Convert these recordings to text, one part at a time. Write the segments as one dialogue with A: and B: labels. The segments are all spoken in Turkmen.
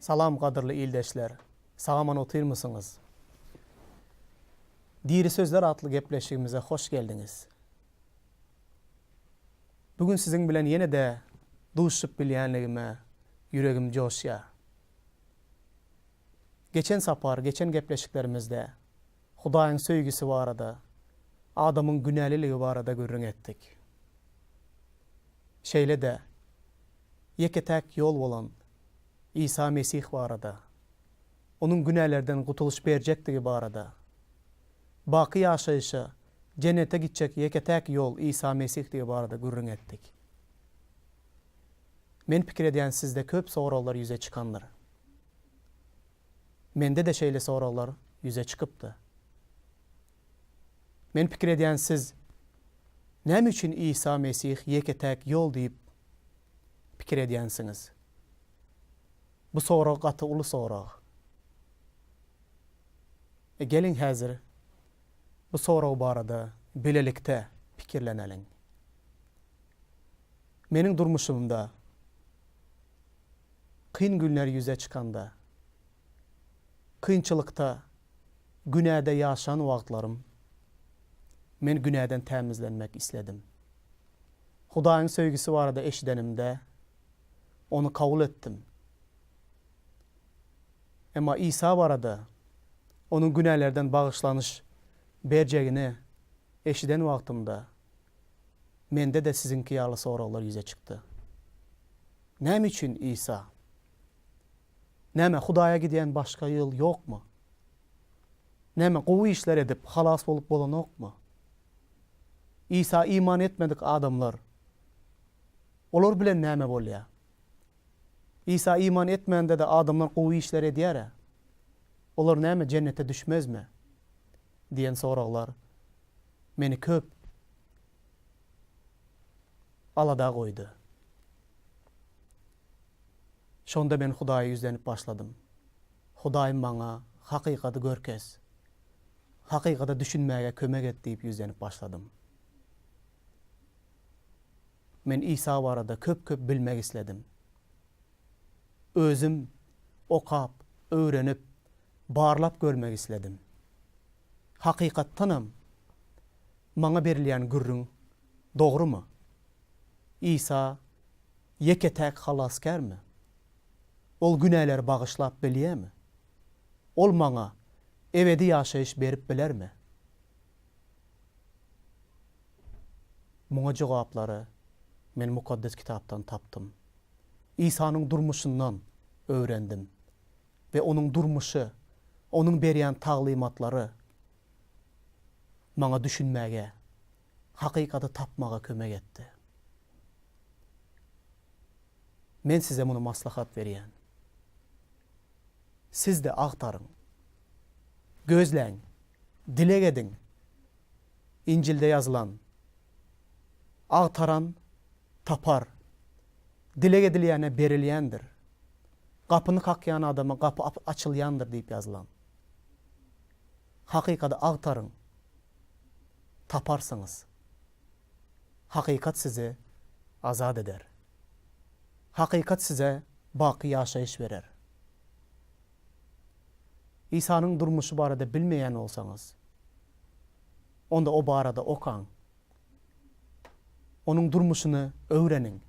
A: Salam gadyrly ildeşler! Sag-aman otyrmysyňyz? Diri sözler atly gepleşigimize hoş geldiňiz. Bu gün siziň bilen ýene-de duşuşyp bilýänligime ýüregim joşýar. Geçen sapar, geçen gepleşiklerimizde Hudaýyň söýgüsi barada, adamyň günäliligi barada gürrüň etdik. Şeýle-de, ýeke-täk ýol bolan Isa Mesih barada, Onuň günälerden gutulyş berjekdigi barada, baky ýaşaýşa, jennete gitjek ýeke-täk ýol Isa Mesihdigi barada gürrüň etdik. Men pikir edýän sizde köp soraglar ýüze çykandyr. Mende-de şeýle soraglar ýüze çykypdy. Men pikir edýän siz Näme üçin Isa Mesih ýeke-täk ýol diýip pikir edýänsiňiz? Bu sorag gaty uly sorag. E geliň häzir bu sorag barada bilelikde pikirleneliň. Meniň durmuşymda kyn günler ýüze çykanda, kynçylykda, günäde ýaşan wagtlarym men günäden tämizlenmek isledim. Hudaýyň söýgüsi barada eşidenimde, ony kabul etdim. Emma Isa barada, Onuň günälerden bagyşlanyş berjegini eşiden wagtymda, mende-de siziňki ýaly soraglar ýüze çykdy. Näme üçin Isa? Näme, Hudaýa gidýän başga ýol ýokmy? Näme, gowy işler edip, halas bolup bolanokmy? Isa iman etmedik adamlar, olar bilen näme bolýar? Isa iman etmände-de adamlar gowy işler edýär-ä. Olar näme, jennete düşmezmi? diýen soraglar meni köp alada goýdy. Şonda men Hudaýa ýüzlenip başladym. Hudaýym maňa hakykaty görkez. Hakykata düşünmäge kömek et diýip ýüzlenip başladym. Men Isa barada köp-köp bilmek isledim. Özüm okap, öwrenip, barlap görmek isledim. Hakykatdanam, maňa berilýän gürrüň dogrumy? Isa ýeke-täk Halasgärmi? Ol günäleri bagyşlap bilýärmi? Ol maňa ebedi ýaşaýyş berip bilermi? Muňa jogaplary men Mukaddes Kitapdan tapdym. Isanyň durmuşyndan öwrendim we Onuň durmuşy, Onuň berýän taglymatlary maňa düşünmäge, hakykaty tapmaga kömek etdi. Men size muny maslahat berýän. Siz-de agtaryň. Gözläň. Dileg ediň. Injilde ýazylan, Agtaran tapar, dileg edilýäne berilýändir, gapyny kakýan adama gapy açylýandyr diýip ýazylan. Hakykady agtaryň, taparsyňyz. Hakykat sizi azat eder. Hakykat size baky ýaşaýyş berer. Isanyň durmuşy barada bilmeýän bolsaňyz, onda o barada okaň. Onuň durmuşyny öwreniň.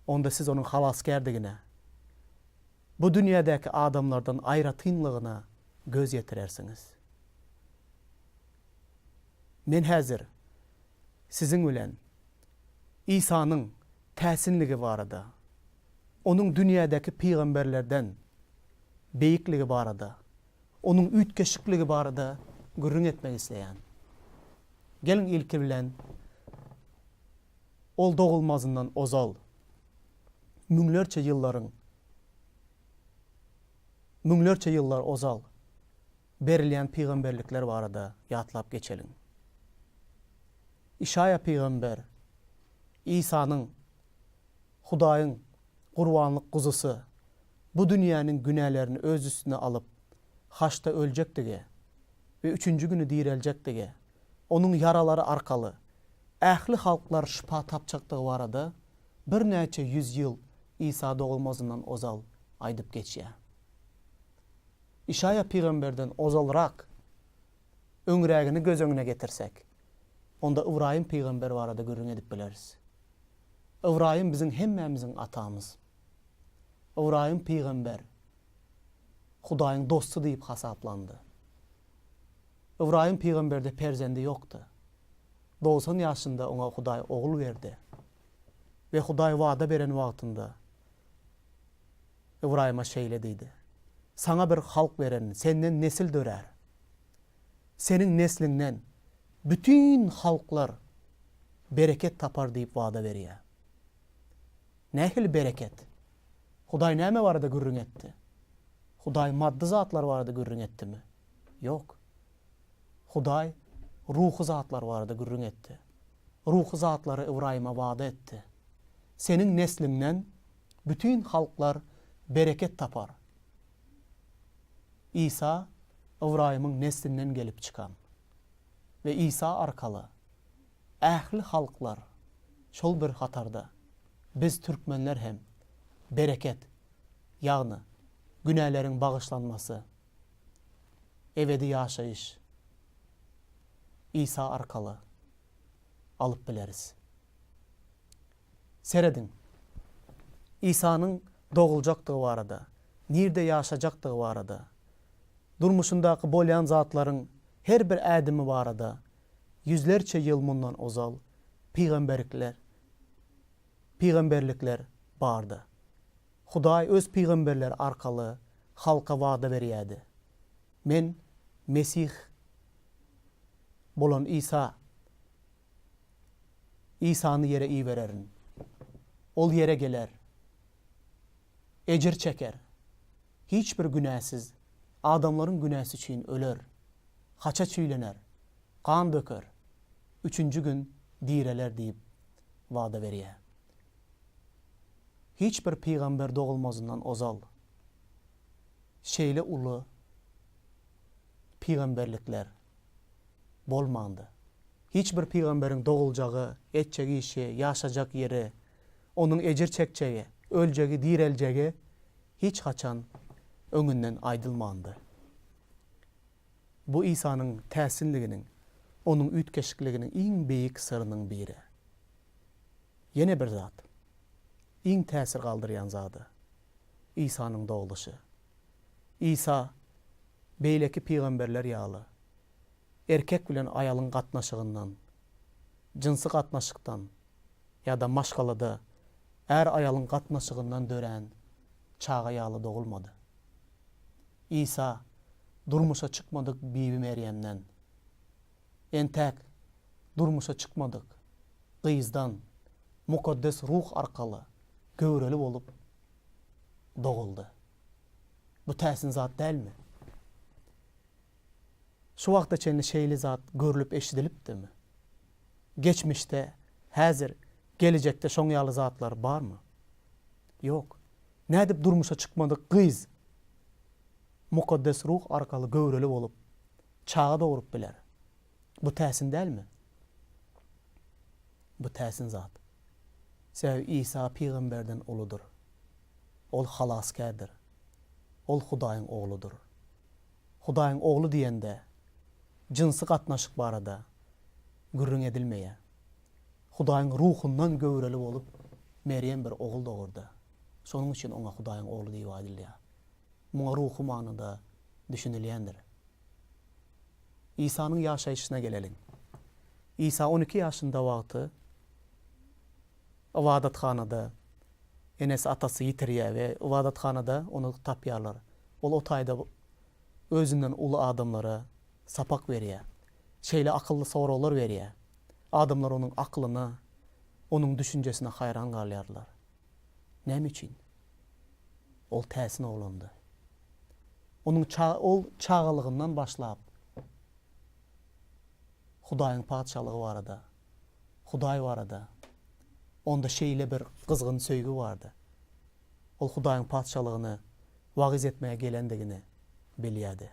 A: Onda siz onuň Halasgärdigine, bu dünýädäki adamlardan aýratynlygyna göz ýetirersiňiz. Men häzir siziň bilen Isanyň täsinligi barada, Onuň dünýädäki pygamberlerden beýikligi barada, Onuň üýtgeşikligi barada gürrüň etmek isleýän. Geliň ilki bilen Ol dogulmazyndan ozal müňlerçe ýyllaryň müňlerçe ýyllar ozal berilýän pygamberlikler barada ýatlap geçeliň. Işaýa pygamber Isanyň Hudaýyň gurbanlyk guzusy bu dünýäniň günälerini öz üstüne alyp, haçda öljekdigi we üçünji güni direljekdigi, Onuň ýaralary arkaly ähli halklar şypa tapjakdygy barada birnäçe ýüz ýyl Isa dogulmazyndan ozal. aýdyp geçýär. Işaýa pygamberden ozalrak, öňrägini göz öňüne getirsek, onda Ybraýym pygamber barada gürrüň edip bileris. Ybraýym biziň hemmämiziň atamyz. Ybraýym pygamber Hudaýyň dosty diýip hasaplandy. Ybraýym pygamberde perzendi ýokdy. 90 ýaşynda oňa Hudaý ogul berdi. We Hudaý wada beren wagtynda Ybraýyma şeýle diýdi, Saňa bir halk bererin, senden nesil dörär. Seniň nesliňden bütin halklar bereket tapar diýip wada berýär. Nähili bereket? Hudaý näme barada gürrüň etdi? Hudaý maddy zatlar barada gürrüň etdimi? Ýok. Hudaý ruhy zatlar barada gürrüň etdi. Ruhy zatlary Ybraýyma wada etdi. Seniň nesliňden bütin halklar bereket tapar. Isa Ybraýymyň neslinden gelip çykan we Isa arkaly ähli halklar, şol bir hatarda biz türkmenler hem bereket, ýagny günäleriň bagyşlanmasy, ebedi ýaşaýyş Isa arkaly alyp bileris. Serediň, Isanyň doguljakdygy barada, nirde ýaşajakdygy barada, durmuşyndaky bolýan zatlaryň her bir ädimi barada ýüzlerçe ýyl mundan ozal pygamberikler pygamberlikler bardy. Hudaý öz pygamberleri arkaly halka wada berýärdi, Men Mesih bolan Isa, Isany ýere ibererin. Ol ýere geler, ejir çeker, hiç bir günäsiz adamlaryň günäsi üçin öler, haça çüýlener, gan döker, üçünji gün direler diýip wada berýär. Hiç bir pygamber dogulmazyndan ozal şeýle uly pygamberlikler bolmandy. Hiç bir pygamberiň doguljagy, etjek işi, ýaşajak ýeri, onuň ejir çekjegi, öljegi, direljegi hiç haçan öňünden aýdylmandy. Bu Isanyň täsinliginiň, Onuň üýtgeşikliginiň iň beýik syrynyň biri. Ýene bir zat, iň täsir galdyrýan zady, Isanyň dogluşy. Isa beýleki pygamberler ýaly, erkek bilen aýalyň gatnaşygyndan, jynsy gatnaşykdan ýa-da maşgalada är-aýalyň gatnaşygyndan dörän çaga ýaly dogulmady. Isa durmuşa çykmadyk Bibi Merýemden, entäk durmuşa çykmadyk gyzdan Mukaddes Ruh arkaly göwreli bolup doguldy. Bu täsin zat dälmi? Şu wagta çenli şeýle zat görlüp-eşidilipdimi? Geçmişde, häzir, gelejekde şoň ýaly zatlar barmy? Ýok. Nädip durmuşa çykmadyk gyz Mukaddes Ruh arkaly göwreli bolup, çaga dogrup biler? Bu täsin dälmi? Bu täsin zat. Sebäbi Isa pygamberden uludyr. Ol Halasgärdir. Ol Hudaýyň Ogludyr. Hudaýyň Ogly diýende, jynsy gatnaşyk barada gürrüň edilmeýär. Hudaýyň Ruhundan göwreli bolup, Merýem bir ogul dogurdy. Şonuň üçin oňa Hudaýyň Ogly diýip aýdylýar. Muňa ruhy manyda düşünilýändir. Isanyň ýaşaýşyna geleliň. Isa 12 ýaşynda wagty ybadathanada enesi-atasy ýitirýär we ybadathanada ony tapýarlar. Ol o taýda özünden uly adamlara sapak berýär. Şeýle akylly soraglar berýär. Adamlar onuň aklyna, onuň düşünjesine haýran galýarlar. Näme üçin? Ol täsin oglandy. Onuň ol çagalygyndan başlap Hudaýyň Patyşalygy barada, Hudaý barada onda şeýle bir gyzgyn söýgi bardy. Ol Hudaýyň Patyşalygyny wagyz etmäge gelendigini bilýärdi.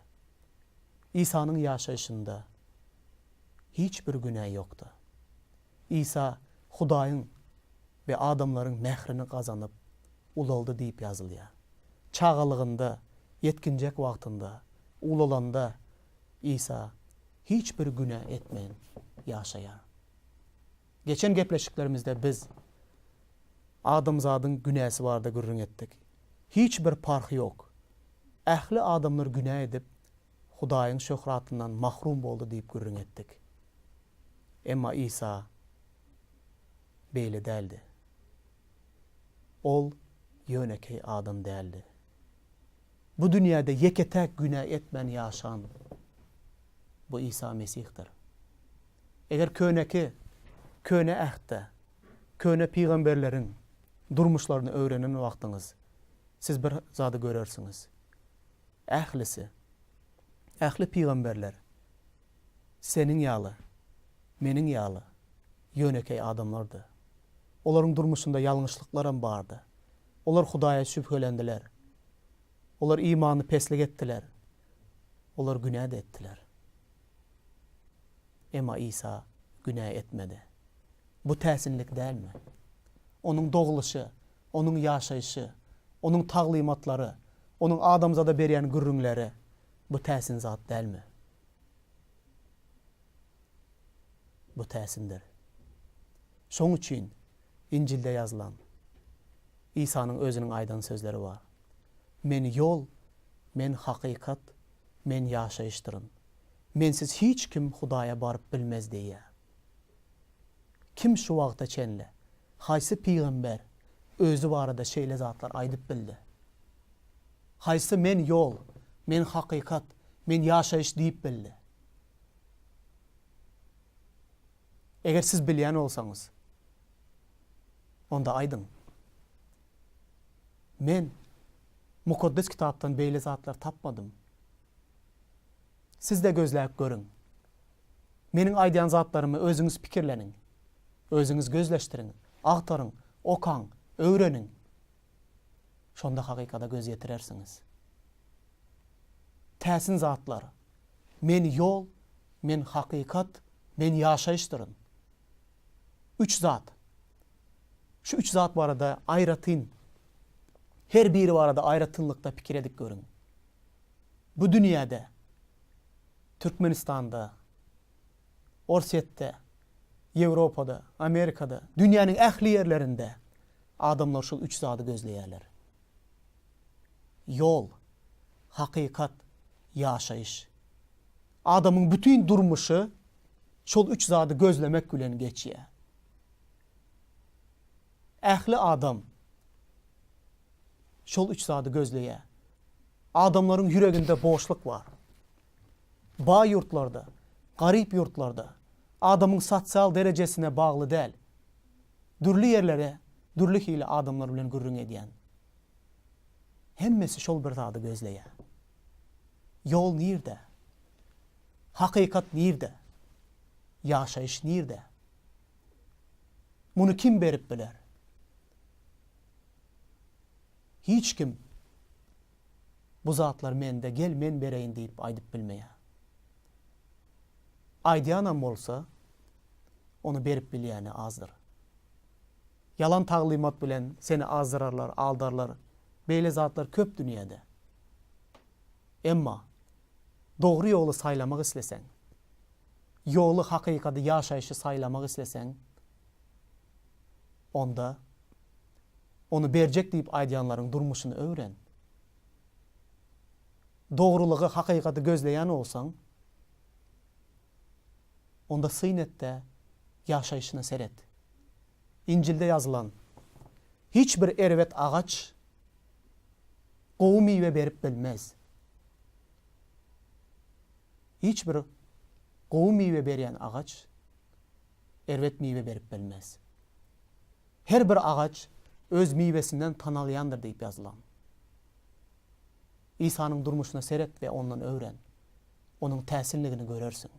A: Isanyň ýaşaýşynda hiç bir günä ýokdy. Isa Hudaýyň we adamlaryň mährini gazanyp ulaldy diýip ýazylýar. Çagalygynda, ýetginjek wagtynda, ulalanda Isa hiç bir günä etmän ýaşaýar. Geçen gepleşiklerimizde biz adamzadyň günäsi barada gürrüň etdik. Hiç bir parhy ýok. Ähli adamlar günä edip, Hudaýyň şöhratyndan mahrum boldy diýip gürrüň etdik. Emma Isa beýle däldi. Ol ýönekeý adam däldi. Bu dünýäde ýeke-täk günä etmän ýaşan bu Isa Mesihdir. Eger köneki, Köne Ähtde, köne pygamberleriň durmuşlaryny öwrenen wagtyňyz, siz bir zady görersiňiz. Ählisi, ähli pygamberler seniň ýaly, meniň ýaly ýönekeý adamlardy. Olaryň durmuşynda ýalňyşlyklaram bardy. Olar Hudaýa şübhelendiler. Olar imany peslik etdiler. Olar günä-de etdiler. Emma Isa günä etmedi. Bu täsinlik dälmi? Onuň dogluşy, Onuň ýaşaýşy, Onuň taglymatlary, Onuň adamzada berýän gürrüňleri bu täsin zat dälmi? Bu täsindir. Şoň üçin Injilde ýazylan Isanyň özüniň aýdan sözleri bar. Men ýol, men hakykat, men ýaşaýyşdyryn. Mensiz hiç kim Hudaýa baryp bilmez diýýär. Kim şu wagta çenli, haýsy pygamber özi barada şeýle zatlar aýdyp bildi? Haýsy men ýol, men hakykat, men ýaşaýyş diýip bildi? Eger siz bilýän bolsaňyz, onda aýdyň. Men Mukaddes Kitapdan beýle zatlar tapmadym. Siz-de gözläp görüň. Meniň aýdýan zatlarymy özüňiz pikirleniň. Özüňiz gözleşdiriň, agtaryň, okaň, öwreniň. Şonda hakykata göz ýetirersiňiz. Täsin zatlar. Men ýol, men hakykat, men ýaşaýyşdyryn. Üç zat. Şu üç zat barada aýratyn, her biri barada aýratynlykda pikir edip görüň. Bu dünýäde, Türkmenistanda, Orsýetde, Ýewropada, Amerikada, dünýäniň ähli ýerlerinde adamlar şul üç zady gözleýärler. Ýol, hakykat, ýaşaýyş. Adamyň bütin durmuşy şol üç zady gözlemek bilen geçýär. Ähli adam şol üç zady gözleýär. Adamlaryň ýüreginde boşluk bar. Baý ýurtlarda, garyp ýurtlarda, adamyň sosial derejesine bagly däl, dürli ýerlere dürli hili adamlar bilen gürrüň edýän. Hemmesi şol bir zady gözleýär. Ýol nirde? Hakykat nirde? Ýaşaýyş nirde? Muny kim berip biler? Hiç kim bu zatlar mende, gel men bereýin diýip aýdyp bilmeýär. Aýdýanam bolsa, ony berip bilýäni azdyr. Ýalan taglymat bilen seni azdyrarlar, aldarlar. Beýle zatlar köp dünýäde. Emma dogry ýoly saýlamak isleseň, ýoly, hakykady, ýaşaýşy saýlamak isleseň, onda ony berjek diýip aýdýanlaryň durmuşyny öwren. Dogrulygy, hakykaty gözleýän bolsaň, onda syn et-de, ýaşaýşyna seret. Injilde ýazylan, Hiç bir erbet agaç gowy miwe berip bilmez. Hiç bir gowy miwe berýän agaç erbet miwe berip bilmez. Her bir agaç öz miwesinden tanalýandyr diýip ýazylan. Isanyň durmuşyna seret we ondan öwren. Onuň täsinligini görersiň.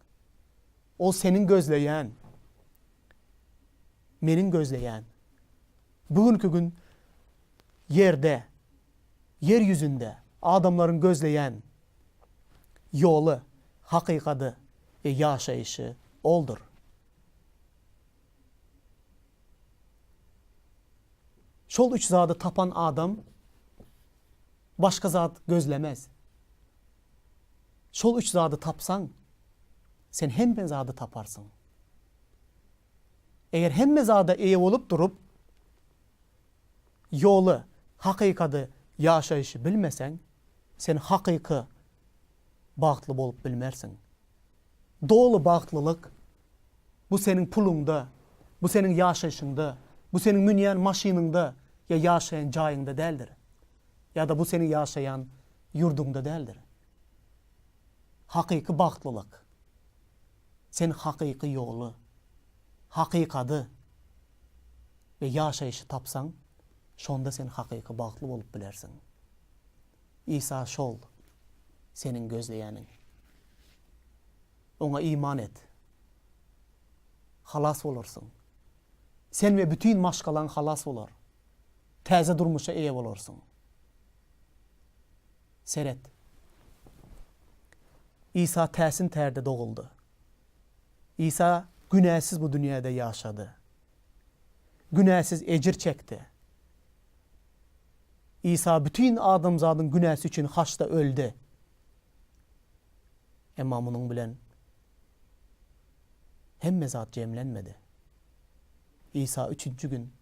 A: Ol seniň gözleýän, meniň gözleýän, bu günki gün ýerde, ýer ýüzünde adamlaryň gözleýän ýoly, hakykady we ýaşaýşy Oldur. Şol üç zady tapan adam. Başga zat gözlemez. Şol üç zady tapsaň, sen hemme zady taparsyň. Eger hemme zada eýe bolup durup, ýoly, hakykady, ýaşaýşy bilmeseň, sen hakyky bagtly bolup bilmersiň. Doly bagtlylyk, bu seniň puluňda, bu seniň ýaşaýşyňda, bu seniň münýän maşynyňda ýa ýaşaýan jaýyňda däldir. Ýa-da bu seniň ýaşaýan ýurduňda däldir. Hakyky bagtlylyk, sen hakyky ýoly, hakykady we ýaşaýşy tapsaň, şonda sen hakyky bagtly bolup bilersiň. Isa şol, seniň gözleýäniň. Oňa iman et. Halas bolarsyň. Sen we bütin maşgalaň halas bolar. Täze durmuşa eýe bolarsyň. Seret. Isa täsin tärde doguldy. Isa günäsiz bu dünýäde ýaşady. Günäsiz ejir çekdi. Isa bütin adamzadyň günäsi üçin haçda öldi. Emma munuň bilen hemme zat jemlenmedi. Isa üçünji gün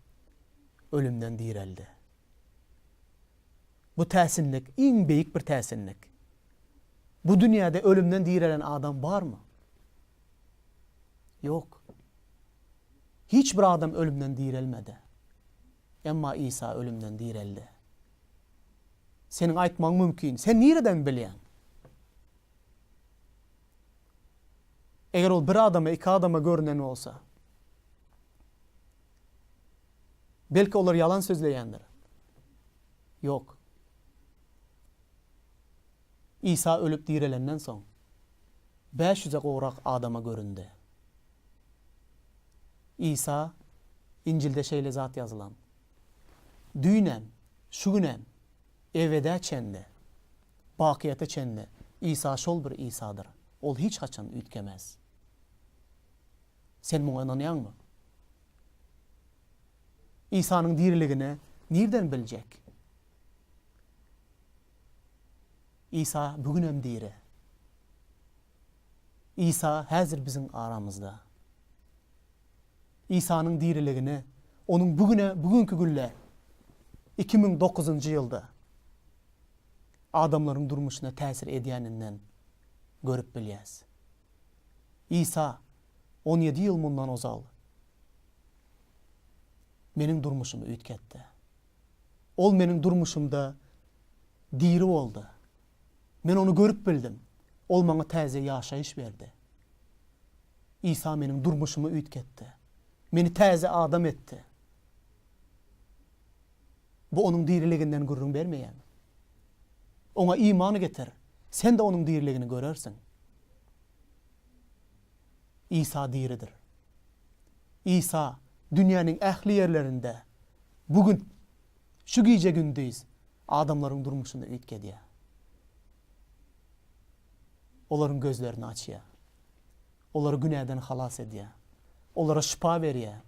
A: ölümden direldi. Bu täsinlik iň beýik bir täsinlik. Bu dünýäde ölümden direlen adam barmy? Ýok. Hiç bir adam ölümden direlmedi. Emma Isa ölümden direldi. Seniň aýtmagyň mümkin, sen nireden bilýäň? Eger ol bir adama, iki adama görünen bolsa, belki olar ýalan sözleýändir. Ýok. Isa ölüp direlenden soň, bäş ýüze gowrak adama göründi. Isa, Injilde şeýle zat ýazylan, Düýnem, şu günem, ebedä çenli, bakyýete çenli Isa şol bir Isadyr. Ol hiç haçan üýtgemez. Sen muňa ynanýaňmy? Isanyň diriligini nirden biljek? Isa bu günem diri. Isa häzir biziň aramyzda. Isanyň diriligini, Onuň bu güne, bu günki günde, 2009-njy ýylda adamlaryň durmuşyna täsir edýäninden görüp bilýäs. Isa on ýedi ýyl mundan ozal meniň durmuşymy üýtgetdi. Ol meniň durmuşymda diri boldy. Men Ony görüp bildim. Ol maňa täze ýaşaýyş berdi. Isa meniň durmuşymy üýtgetdi. Meni täze adam etdi. Bu Onuň diriliginden gürrüň bermeýärmi? Oňa iman getir, sen-de Onuň diriligini görersiň. Isa diridir. Isa dünýäniň ähli ýerlerinde bu gün, şu gije-gündiz adamlaryň durmuşyny üýtgedýär. Olaryň gözlerini açýar. Olary günäden halas edýär. Olara şypa berýär.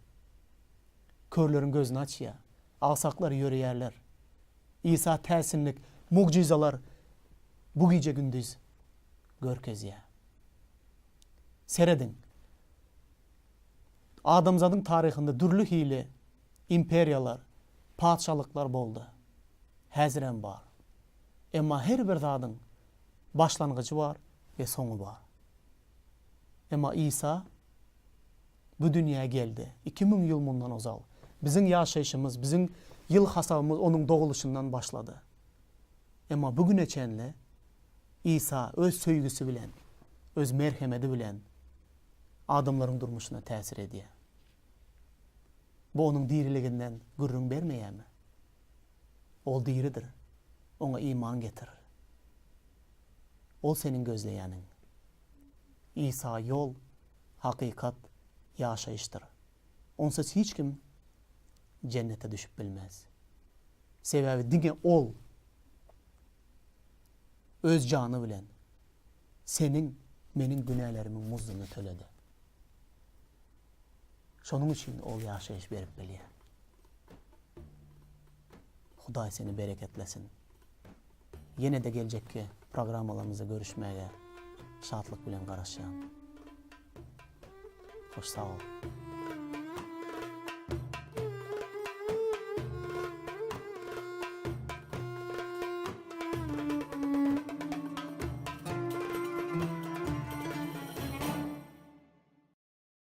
A: Körleriň gözüni açýar. Agsaklar ýöreýärler. Isa täsinlik, mugjyzalar bu gije-gündiz görkezýär. Serediň, adamzadyň taryhynda dürli hili imperiýalar, patyşalyklar boldy. Häzirem bar. Emma her bir zadyň başlangyjy bar we soňy bar. Emma Isa bu dünýä geldi 2000 ýyl mundan ozal. Biziň ýaşaýşymyz, biziň ýyl hasabymyz Onuň dogulyşyndan başlady. Emma bu güne çenli Isa öz söýgüsi bilen, öz merhemedi bilen adamlaryň durmuşyna täsir edýär. Bu Onuň diriliginden gürrüň bermeýärmi? Ol diridir. Oňa iman getir. Ol seniň gözleýäniň. Isa ýol, hakykat, ýaşaýyşdyr. Onsuz hiç kim jennete düşüp bilmez. Sebäbi diňe Ol Öz jany bilen seniň, meniň günälerimiň muzduny töledi. Şonuň üçin Ol ýaşaýyş berip bilýär. Hudaý seni bereketlesin. Ýene-de geljekki programmalarymyzda görüşmäge şatlyk bilen garaşýan. Hoş sag bol.